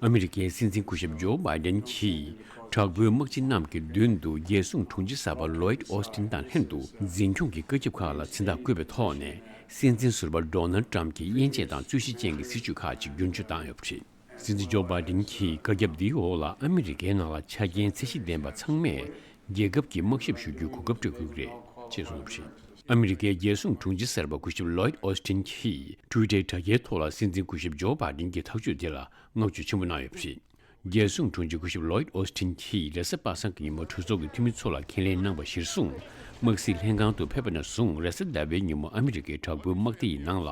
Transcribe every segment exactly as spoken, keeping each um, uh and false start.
ཨ་མི་རི་ཀའི་སྲིད་འཛིན་སྐུ་ཞབས་ཇོ་བྷའི་ཏན་གྱིས་དྲག་པོའི་དམག་སྤྱི་རྣམས་ཀྱི་མདུན་དུ་རྒྱལ་སྲུང་དྲུང་ཆེ་གསར་པ་ལོའིད་ཨོ་སི་ཏིན་དང་ལྷན་དུ་འཛིན་སྐྱོང་གི་བཀའ་ཁྱབ་ཁག་ལ་མཚན་རྟགས་བཀོད་པའི་ཐོག་ནས། སྲིད་འཛིན་ཟུར་པ་ཌོ་ནལ་ཏྲམ་གྱིས་དབྱེ་འབྱེད་དང་རྩོད་གཞི་ཅན་གྱི་སྲིད་བྱུས་ཁག་ཅིག་བསྒྱུར་བཅོས་བཏང་ཡོད་པ་རེད། སྲིད་འཛིན་ཇོ་བྷའི་ཏིན་གྱིས་བཀའ་ཁྱབ་འདིའི་འོག་ལ་ཨ་མི་རི་ཀའི་ནང་ལ་ཆ་རྐྱེན་ཚད་གཞི་ལྡན་པ་ཚང་མས་རྒྱལ་ཁབ་ཀྱི་དམག་ཞབས་ཞུ་རྒྱུའི་གོ་སྐབས་སྤྲོད་དགོས་ཀྱི་རེད་ཅེས་གསུངས་པ་རེད། ཨ་མི་རི་ཀའི་རྒྱལ་སྲུང་དྲུང་ཆེ་གསར་པ་སྐུ་ཞབས་ལོའིད་ཨོ་སི་ཏིན་གྱིས་ཊུའི་ཊར་དྲ་རྒྱའི་ཐོག་ལ་སྲིད་འཛིན་སྐུ་ཞབས་ཇོ་བྷའི་ཏིན་གྱི་ཐག་གཅོད་དེ་ལ་བསྔགས་བརྗོད་ཆེན་པོ་གནང་ཡོད་པ་རེད། རྒྱལ་སྲུང་དྲུང་ཆེ་སྐུ་ཞབས་ལོའིད་ཨོ་སི་ཏིན་གྱིས་རེས་གཟའ་པ་སངས་ཀྱི་ཉིན་མོ་གྲོས་ཚོགས་ཀྱི་འཐུས་མི་ཚོ་ལ་ཁས་ལེན་གནང་བ་གཞིར་བཟུང་། དམག་སྲིད་ལྷན་ཁང་དུ་ཕེབས་པ་ནས་བཟུང་རེས་གཟའ་ཟླ་བའི་ཉིན་མོ་ཨ་མི་རི་ཀའི་དྲག་པོའི་དམག་སྡེ་ཡི་ནང་ལ་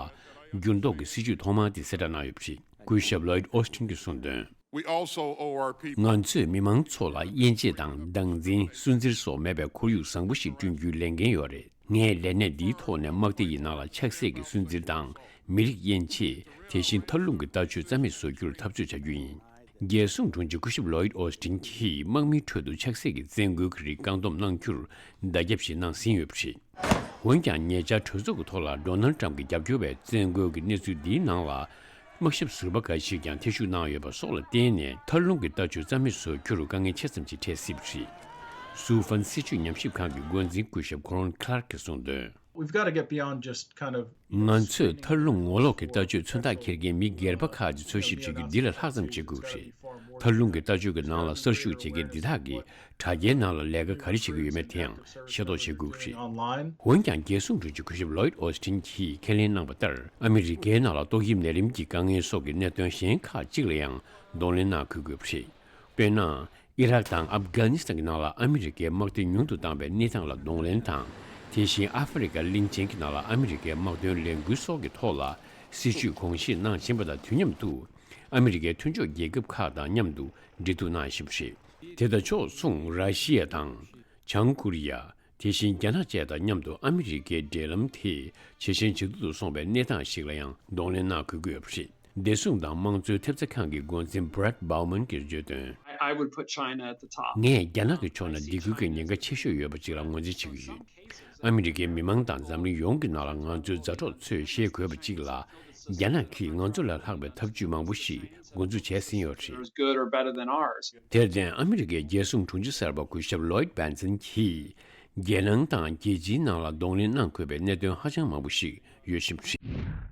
འགྱུར་ལྡོག་གི་སྲིད་བྱུས་ཐོག་མ་དེ་གསལ་བསྒྲགས་གནང་ཡོད་པ་རེད། སྐུ་ཞབས་ལོའིད་ཨོ་སི་ཏིན་གྱིས་གསུངས་དོན། We also owe our people. ང་ཚོས་མི་མང་ཚོ་ལ་དབྱེ་འབྱེད་དང་སྟངས་འཛིན། སུན་གཙེར་སོགས་མེད་པའི་ཁོར་ཡུག་བཟང་པོ་ཞིག་བསྐྲུན་རྒྱུའི་ལས་འགན་ཡོད་རེད། ངས་ལས་གནས་འདིའི་ཐོག་ནས་དམག་སྡེ་ཡི་ནང་ལ་ཆགས་སྲེད་ཀྱི་སུན་གཙེར་དང་མི་རིགས་དབྱེ་འབྱེད། དེ་བཞིན་མཐར་ལྷུང་གི་ལྟ་སྤྱོད་རྩ་མེད་བཟོ་རྒྱུར་འཐབ་རྩོད་བྱ་རྒྱུ་ཡིན། རྒྱལ་སྲུང་དྲུང་ཆེ་སྐུ་ཞབས་ལོའིད་ཨོ་སི་ཏིན་གྱིས་དམག་མིའི་ཁྲོད་དུ་ཆགས་སྲེད་ཀྱི་བཙན་རྒོལ་གྱི་རིགས་བཀག་སྡོམ་གནང་རྒྱུར་བརྡ་ཁྱབ་ཞིག་གནང་ཟིན་ཡོད་པ་རེད། འོན་ཀྱང་ཉེ་ཆར་གྲོས་ཚོགས་ཀྱི་ཐོག་ལ་ཌོ་ནལ་ཏྲམ་གྱིས་རྒྱབ་སྐྱོར་བའི་བཙན་རྒོལ་གྱི་གནས་ཚུལ་འདིའི་ནང་ལ། དམག་ཞབས་ཟུར་པ་འགའ་ཞིག་ཀྱང་ཐེ་ཞུགས་གནང་ཡོད་པ་སོགས་ལ་བརྟེན་ནས་མཐར་ལྷུང་གི་ལྟ་སྤྱོད་རྩ་མེད་བཟོ་རྒྱུར་དཀའ་ངལ་ཆེ་ཙམ་ཞིག་འཕྲད་སྲིད་པ་རེད། སུའུ་ཧྥན་སྲིད་བྱུས་ཉམས་ཞིབ་ཁང་གི་འགོ་འཛིན་སྐུ་ཞབས་ཁོ་རོན་ཁ་ལར་གྱིས་གསུངས་དོན། We've got to get beyond just kind of ང་ཚོས་མཐར་ལྷུང་ངོ་ལོག་གི་ལྟ་སྤྱོད་མཚོན་རྟགས་འཁྱེར་མཁན་མི་སྒེར་པ་ཁག་ཅིག་འཚོལ་ཞིབ་བྱེད་རྒྱུ་འདི་ལས་ལྷག་ཙམ་བྱེད་དགོས་ཀྱི་རེད། མཐར་ལྷུང་གི་ལྟ་སྤྱོད་ཀྱི་ནང་ལ་གསར་ཞུགས་བྱེད་མཁན་འདི་དག་གིས་དྲ་རྒྱའི་ནང་ལ་ལས་ཀ་ག་རེ་བྱེད་ཀྱི་ཡོད་མེད་དེའང་ཤེས་རྟོགས་བྱེད་དགོས་ཀྱི་རེད། འོན་ཀྱང་རྒྱལ་སྲུང་དྲུང་ཆེ་སྐུ་ཞབས་ལོའིད་ཨོ་སི་ཏིན་གྱིས་ཁས་ལེན་གནང་བ་ལྟར། ཨ་མི་རི་ཀའི་ནང་ལ་ཏོག་དབྱིབས་ནད་རིམས་ཀྱི་དཀའ་ངལ་སོགས་ཀྱི་གནད་དོན་གཞན་ཁག་ཅིག་ལ་ཡང་གདོང་ལེན་གནང་དགོས་ཀྱི་ཡོད་པ་རེད། དཔེར་ན། ཨི་རག་དང་ཨབ་གྷ་ནི་སི་ཐན་གྱི་ནང་ལ་ཨ་མི་རི་ཀའི་དམག་དོན་ཉུང་དུ་བཏང་བའི་གནས་སྟངས་ལ་གདོང་ལེན་དང་། དེ་བཞིན་ཨ་ཧྥེ་རི་ཁ་གླིང་ཆེན་གྱི་ནང་ལ་ཨ་མི་རི་ཀའི་དམག་དོན་ལས་འགུལ་སོགས་ཀྱི་ཐོག་ལ་སྲིད་བྱུས་དགོངས་བཞེས་གནང་བཞིན་པ་དང་དུས་མཉམ་དུ། ཨ་མི་རི་ཀའི་མཐུན་ཕྱོགས་རྒྱལ་ཁབ་ཁག་དང་མཉམ་དུ་འབྲེལ་གཏུག་གནང་བཞིན་པ་རེད། དེ་དང་ཕྱོགས་མཚུངས་ར་ཤི་ཡ་དང་། བྱང་ཀོ་རི་ཡ། དེ་བཞིན་རྒྱ་ནག་བཅས་དང་མཉམ་དུ་ཨ་མི་རི་ཀའི་འབྲེལ་ལམ་དེ་ཇེ་ཞན་ཇེ་སྡུག་ཏུ་སོང་བའི་གནས་སྟངས་ཤིག་ལ་ཡང་གདོང་ལེན་གནང་དགོས་ཀྱི་ཡོད་པ་རེད། བདེ་སྲུང་དང་དམངས་གཙོའི་ཐེབས་རྩ་ཁང་གི་འགོ་འཛིན་Brad Bauman་གྱིས་བརྗོད་དོན། I, I would put China at the top. ངས་རྒྱ་ནག་གི་ཕྱོགས་ན་སྡིགས་སྐུལ་གྱི་ཉེན་ཁ་ཆེ་ཤོས་ཡོད་པ་ཅིག་ལ་ངོས་འཛིན་བྱེད་ཀྱི་ཡོད། ཨ་མི་རི་ཀའི་མི་མང་དང་འཛམ་གླིང་ཡོངས་ཀྱི་ནང་ལ་ང་ཚོའི་མཛའ་གྲོགས་ཚོས་ཤེས་དགོས་པ་གཅིག་ལ། རྒྱ་ནག་གིས་ང་ཚོ་ལས་ལྷག་པའི་ཐབས་ཇུས་མང་པོ་ཞིག་འགོ་འཛུགས་བྱས་ཟིན་ཡོད་རེད། As good or better than ours. དེར་བརྟེན་ཨ་མི་རི་ཀའི་རྒྱལ་སྲུང་དྲུང་ཆེ་གསར་པ་སྐུ་ཞབས་Lloyd Bentsen་གྱིས། རྒྱལ་ནང་དང་རྒྱལ་སྤྱིའི་ནང་ལ་གདོང་ལེན་གནང་དགོས་པའི་གནད་དོན་ཧ་ཅང་མང་པོ་ཞིག་ཡོད་བཞིན་པ་རེད།